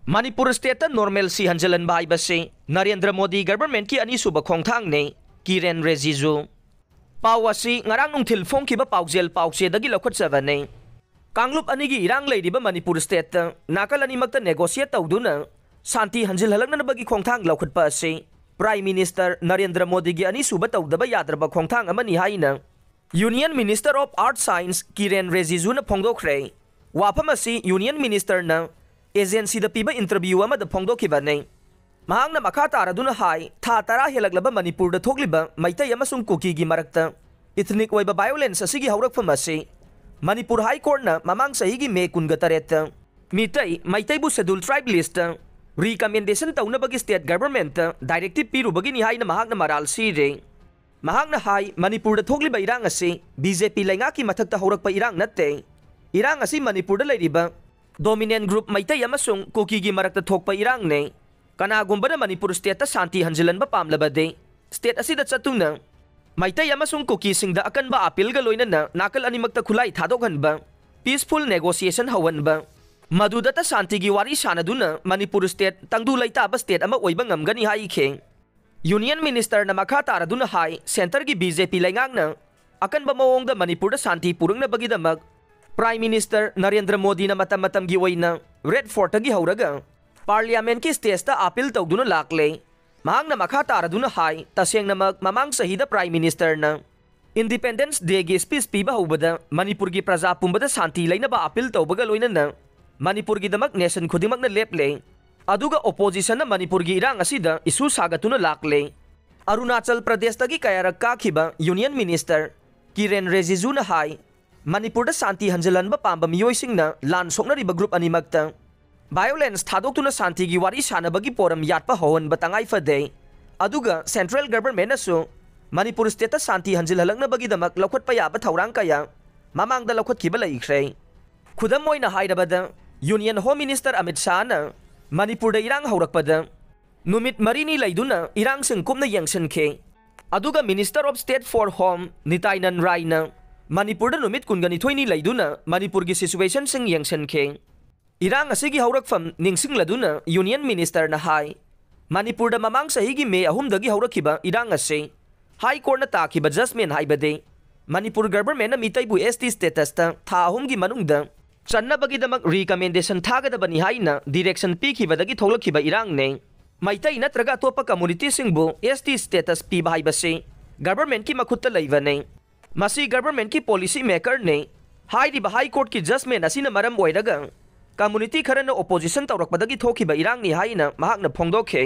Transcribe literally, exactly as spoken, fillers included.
Manipur stateꯇ normalcy ꯍꯟꯖꯤꯜꯍꯟꯕ ꯍꯥꯏꯕꯁꯤ ꯅꯔꯦꯟꯗ꯭ꯔ ꯃꯣꯗꯤ governmentꯀꯤ ꯑꯅꯤꯁꯨꯕ ꯈꯣꯡꯊꯥꯡꯅꯤ, ꯀꯤꯔꯦꯟ ꯔꯤꯖꯤꯖꯨ꯫ ꯄꯥꯎ ꯑꯁꯤ ꯉꯔꯥꯡ ꯅꯨꯡꯊꯤꯜ ꯐꯣꯡꯈꯤꯕ ꯄꯥꯎꯖꯦꯜ ꯄꯥꯎꯆꯦꯗꯒꯤ ꯂꯧꯈꯠꯆꯕꯅꯤ꯫ ꯀꯥꯡꯂꯨꯞ ꯑꯅꯤꯒꯤ ꯏꯔꯥꯡ ꯂꯩꯔꯤꯕ ꯃꯅꯤꯄꯨꯔ stateꯇ ꯅꯥꯀꯜ ꯑꯅꯤꯃꯛꯇ negotiate ꯇꯧꯗꯨꯅ ꯁꯥꯟꯇꯤ ꯍꯟꯖꯤꯜꯍꯜꯂꯛꯅꯕꯒꯤ ꯈꯣꯡꯊꯥꯡ ꯂꯧꯈꯠꯄ ꯑꯁꯤ Prime Minister ꯅꯔꯦꯟꯗ꯭ꯔ ꯃꯣꯗꯤꯒꯤ ꯑꯅꯤꯁꯨꯕ ꯇꯧꯗꯕ ꯌꯥꯗ꯭ꯔꯕ ꯈꯣꯡꯊꯥꯡ ꯑꯃꯅꯤ ꯍꯥꯏꯅ Union Minister of Earth Science ꯀꯤꯔꯦꯟ ꯔꯤꯖꯤꯖꯨꯅ ꯐꯣꯡꯗꯣꯛꯈ꯭ꯔꯦ꯫ ꯋꯥꯐꯝ ꯑꯁꯤ Union Ministerꯅ agencyꯗ ꯄꯤꯕ interview ꯑꯃꯗ ꯐꯣꯡꯗꯣꯛꯈꯤꯕꯅꯤ꯫ ꯃꯍꯥꯛꯅ ꯃꯈꯥ ꯇꯥꯔꯗꯨꯅ ꯍꯥꯏ, ꯊꯥ ꯇꯔꯥ ꯍꯦꯜꯂꯛꯂꯕ ꯃꯅꯤꯄꯨꯔꯗ ꯊꯣꯛꯂꯤꯕ ꯃꯩꯇꯩ ꯑꯃꯁꯨꯡ ꯀꯨꯀꯤꯒꯤ ꯃꯔꯛꯇ ethnic ꯑꯣꯏꯕ violence ꯑꯁꯤꯒꯤ ꯍꯧꯔꯛꯐꯝ ꯑꯁꯤ ꯃꯅꯤꯄꯨꯔ High Courtꯅ ꯃꯃꯥꯡ ꯆꯍꯤꯒꯤ ꯃꯦ ꯀꯨꯟꯒ ꯇꯔꯦꯠꯇ ꯃꯤꯇꯩ, ꯃꯩꯇꯩꯕꯨ Scheduled Tribe listꯇ recommendation ꯇꯧꯅꯕꯒꯤ state governmentꯇ directive ꯄꯤꯔꯨꯕꯒꯤꯅꯤ ꯍꯥꯏꯅ ꯃꯍꯥꯛꯅ ꯃꯔꯥꯜ ꯁꯤꯔꯦ꯫ ꯃꯍꯥꯛꯅ ꯍꯥꯏ, ꯃꯅꯤꯄꯨꯔꯗ ꯊꯣꯛꯂꯤꯕ ꯏꯔꯥꯡ ꯑꯁꯤ BJP ꯂꯩꯉꯥꯛꯀꯤ ꯃꯊꯛꯇ ꯍꯧꯔꯛꯄ ꯏꯔꯥꯡ ꯅꯠꯇꯦ꯫ ꯏꯔꯥꯡ ꯑꯁꯤ ꯃꯅꯤꯄꯨꯔꯗ ꯂꯩꯔꯤꯕ dominant group ꯃꯩꯇꯩ ꯑꯃꯁꯨꯡ ꯀꯨꯀꯤꯒꯤ ꯃꯔꯛꯇ ꯊꯣꯛꯄ ꯏꯔꯥꯡꯅꯦ꯫ ꯀꯅꯥꯒꯨꯝꯕꯅ ꯃꯅꯤꯄꯨꯔ stateꯇ ꯁꯥꯟꯇꯤ ꯍꯟꯖꯤꯜꯍꯟꯕ ꯄꯥꯝꯂꯕꯗꯤ state ꯑꯁꯤꯗ ꯆꯠꯇꯨꯅ ꯃꯩꯇꯩ ꯑꯃꯁꯨꯡ ꯀꯨꯀꯤꯁꯤꯡꯗ ꯑꯀꯟꯕ appealꯒ ꯂꯣꯏꯅꯅ ꯅꯥꯀꯜ ꯑꯅꯤꯃꯛꯇ ꯈꯨꯠꯂꯥꯏ ꯊꯥꯗꯣꯛꯍꯟꯕ, peaceful negotiation ꯍꯧꯍꯟꯕ, ꯃꯗꯨꯗꯇ ꯁꯥꯟꯇꯤꯒꯤ ꯋꯥꯔꯤ ꯁꯥꯟꯅꯗꯨꯅ ꯃꯅꯤꯄꯨꯔ state ꯇꯪꯗꯨ ꯂꯩꯇꯥꯕ state ꯑꯃ ꯑꯣꯏꯕ ꯉꯝꯒꯅꯤ ꯍꯥꯏꯈꯤ꯫ Union Ministerꯅ ꯃꯈꯥ ꯇꯥꯔꯗꯨꯅ ꯍꯥꯏ, centreꯒꯤ BJP ꯂꯩꯉꯥꯛꯅ ꯑꯀꯟꯕ ꯃꯑꯣꯡꯗ ꯃꯅꯤꯄꯨꯔꯗ ꯁꯥꯟꯇꯤ ꯄꯨꯔꯛꯅꯕꯒꯤꯗꯃꯛ Prime Minister ꯅꯔꯦꯟꯗ꯭ꯔ ꯃꯣꯗꯤꯅ ꯃꯇꯝ ꯃꯇꯝꯒꯤ ꯑꯣꯏꯅ Red Fortꯇꯒꯤ ꯍꯧꯔꯒ Parliamentꯀꯤ stageꯇ appeal ꯇꯧꯗꯨꯅ ꯂꯥꯛꯂꯦ꯫ ꯃꯍꯥꯛꯅ ꯃꯈꯥ ꯇꯥꯔꯗꯨꯅ ꯍꯥꯏ, ꯇꯁꯦꯡꯅꯃꯛ ꯃꯃꯥꯡ ꯆꯍꯤꯗ Prime Ministerꯅ Independence Dayꯒꯤ speech ꯄꯤꯕ ꯍꯧꯕꯗ ꯃꯅꯤꯄꯨꯔꯒꯤ ꯄ꯭ꯔꯖꯥ ꯄꯨꯝꯕꯗ ꯁꯥꯟꯇꯤ ꯂꯩꯅꯕ appeal ꯇꯧꯕꯒ ꯂꯣꯏꯅꯅ ꯃꯅꯤꯄꯨꯔꯒꯤꯗꯃꯛ nation ꯈꯨꯗꯤꯡꯃꯛꯅ ꯂꯦꯞꯂꯦ꯫ ꯑꯗꯨꯒ oppositionꯅ ꯃꯅꯤꯄꯨꯔꯒꯤ ꯏꯔꯥꯡ ꯑꯁꯤꯗ issue ꯁꯥꯒꯠꯇꯨꯅ ꯂꯥꯛꯂꯦ꯫ ꯑꯔꯨꯅꯥꯆꯜ ꯄ꯭ꯔꯗꯦꯁꯇꯒꯤ ꯀꯌꯥꯔꯛ ꯀꯥꯈꯤꯕ Union Minister ꯀꯤꯔꯦꯟ ꯔꯤꯖꯤꯖꯨꯅ ꯍꯥꯏ, ꯃꯅꯤꯄꯨꯔꯗ ꯁꯥꯟꯇꯤ ꯍꯟꯖꯤꯜꯍꯟꯕ ꯄꯥꯝꯕ ꯃꯤꯑꯣꯏꯁꯤꯡꯅ ꯂꯥꯟ ꯁꯣꯛꯅꯔꯤꯕ group ꯑꯅꯤꯃꯛꯇ violence ꯊꯥꯗꯣꯛꯇꯨꯅ ꯁꯥꯟꯇꯤꯒꯤ ꯋꯥꯔꯤ ꯁꯥꯅꯕꯒꯤ forum ꯌꯥꯠꯄ ꯍꯧꯍꯟꯕ ꯇꯉꯥꯏ ꯐꯗꯦ꯫ ꯑꯗꯨꯒ central governmentꯅꯁꯨ ꯃꯅꯤꯄꯨꯔ stateꯇ ꯁꯥꯟꯇꯤ ꯍꯟꯖꯤꯜꯍꯜꯂꯛꯅꯕꯒꯤꯗꯃꯛ ꯂꯧꯈꯠꯄ ꯌꯥꯕ ꯊꯧꯔꯥꯡ ꯀꯌꯥ ꯃꯃꯥꯡꯗ ꯂꯧꯈꯠꯈꯤꯕ ꯂꯩꯈ꯭ꯔꯦ꯫ ꯈꯨꯗꯝ ꯑꯣꯏꯅ ꯍꯥꯏꯔꯕꯗ, Union Home Minister ꯑꯃꯤꯠ ꯁꯥꯍꯅ ꯃꯅꯤꯄꯨꯔꯗ ꯏꯔꯥꯡ ꯍꯧꯔꯛꯄꯗ ꯅꯨꯃꯤꯠ ꯃꯔꯤꯅꯤ ꯂꯩꯗꯨꯅ ꯏꯔꯥꯡꯁꯤꯡ ꯀꯨꯞꯅ ꯌꯦꯡꯁꯤꯟꯈꯤ꯫ ꯑꯗꯨꯒ Minister of State for Home ꯅꯤꯇꯥꯏꯅꯟ ꯔꯥꯏꯅ ꯃꯅꯤꯄꯨꯔꯗ ꯅꯨꯃꯤꯠ ꯀꯨꯟꯒ ꯅꯤꯊꯣꯏꯅꯤ ꯂꯩꯗꯨꯅ ꯃꯅꯤꯄꯨꯔꯒꯤ situationꯁꯤꯡ ꯌꯦꯡꯁꯤꯟꯈꯤ꯫ ꯏꯔꯥꯡ ꯑꯁꯤꯒꯤ ꯍꯧꯔꯛꯐꯝ ꯅꯤꯡꯁꯤꯡꯂꯗꯨꯅ ꯌꯨꯅꯤꯌꯟ ꯃꯤꯅꯤꯁꯇꯔꯅ ꯍꯥꯏ, ꯃꯅꯤꯄꯨꯔꯗ ꯃꯃꯥꯡ ꯆꯍꯤꯒꯤ ꯃꯦ ꯑꯍꯨꯝꯗꯒꯤ ꯍꯧꯔꯛꯈꯤꯕ ꯏꯔꯥꯡ ꯑꯁꯤ ꯍꯥꯏ ꯀꯣꯔꯠꯅ ꯇꯥꯈꯤꯕ ꯖꯁꯃꯦꯟ ꯍꯥꯏꯕꯗꯤ ꯃꯅꯤꯄꯨꯔ ꯒꯚꯔꯟꯃꯦꯟꯠꯅ ꯃꯤꯇꯩꯕꯨ ꯑꯦꯁ ꯇꯤ ꯁ꯭ꯇꯦꯇꯁꯇ ꯊꯥ ꯑꯍꯨꯝꯒꯤ ꯃꯅꯨꯡꯗ ꯆꯟꯅꯕꯒꯤꯗꯃꯛ ꯔꯤꯀꯃꯦꯟꯗꯦꯁꯟ ꯊꯥꯒꯗꯕꯅꯤ ꯍꯥꯏꯅ ꯗꯤꯔꯦꯛꯁꯟ ꯄꯤꯈꯤꯕꯗꯒꯤ ꯊꯣꯛꯂꯛꯈꯤꯕ ꯏꯔꯥꯡꯅꯤ꯫ ꯃꯩꯇꯩ ꯅꯠꯇ꯭ꯔꯒ ꯑꯇꯣꯞꯄ ꯀꯝꯃꯨꯅꯤꯇꯤꯁꯤꯡꯕꯨ ꯑꯦꯁ ꯇꯤ ꯁ꯭ꯇꯦꯇꯁ ꯄꯤꯕ ꯍꯥꯏꯕꯁꯤ ꯒꯚꯔꯟꯃꯦꯟꯠꯀꯤ ꯃꯈꯨꯠꯇ ꯂꯩꯕꯅꯤ꯫ ꯃꯁꯤ ꯒꯚꯔꯟꯃꯦꯟꯠꯀꯤ ꯄꯣꯂꯤꯁꯤ ꯃꯦꯀꯔꯅꯤ꯫ ꯍꯥꯏꯔꯤꯕ ꯍꯥꯏ ꯀꯣꯔꯠꯀꯤ ꯖꯁꯃꯦꯟ ꯑꯁꯤꯅ ꯃꯔꯝ ꯑꯣꯏꯔꯒ ꯀꯝꯃꯨꯅꯤꯇꯤ ꯈꯔꯅ ꯑꯣꯄꯣꯖꯤꯁꯟ ꯇꯧꯔꯛꯄꯗꯒꯤ ꯊꯣꯛꯈꯤꯕ ꯏꯔꯥꯡꯅꯤ ꯍꯥꯏꯅ ꯃꯍꯥꯛꯅ ꯐꯣꯡꯗꯣꯛꯈꯤ꯫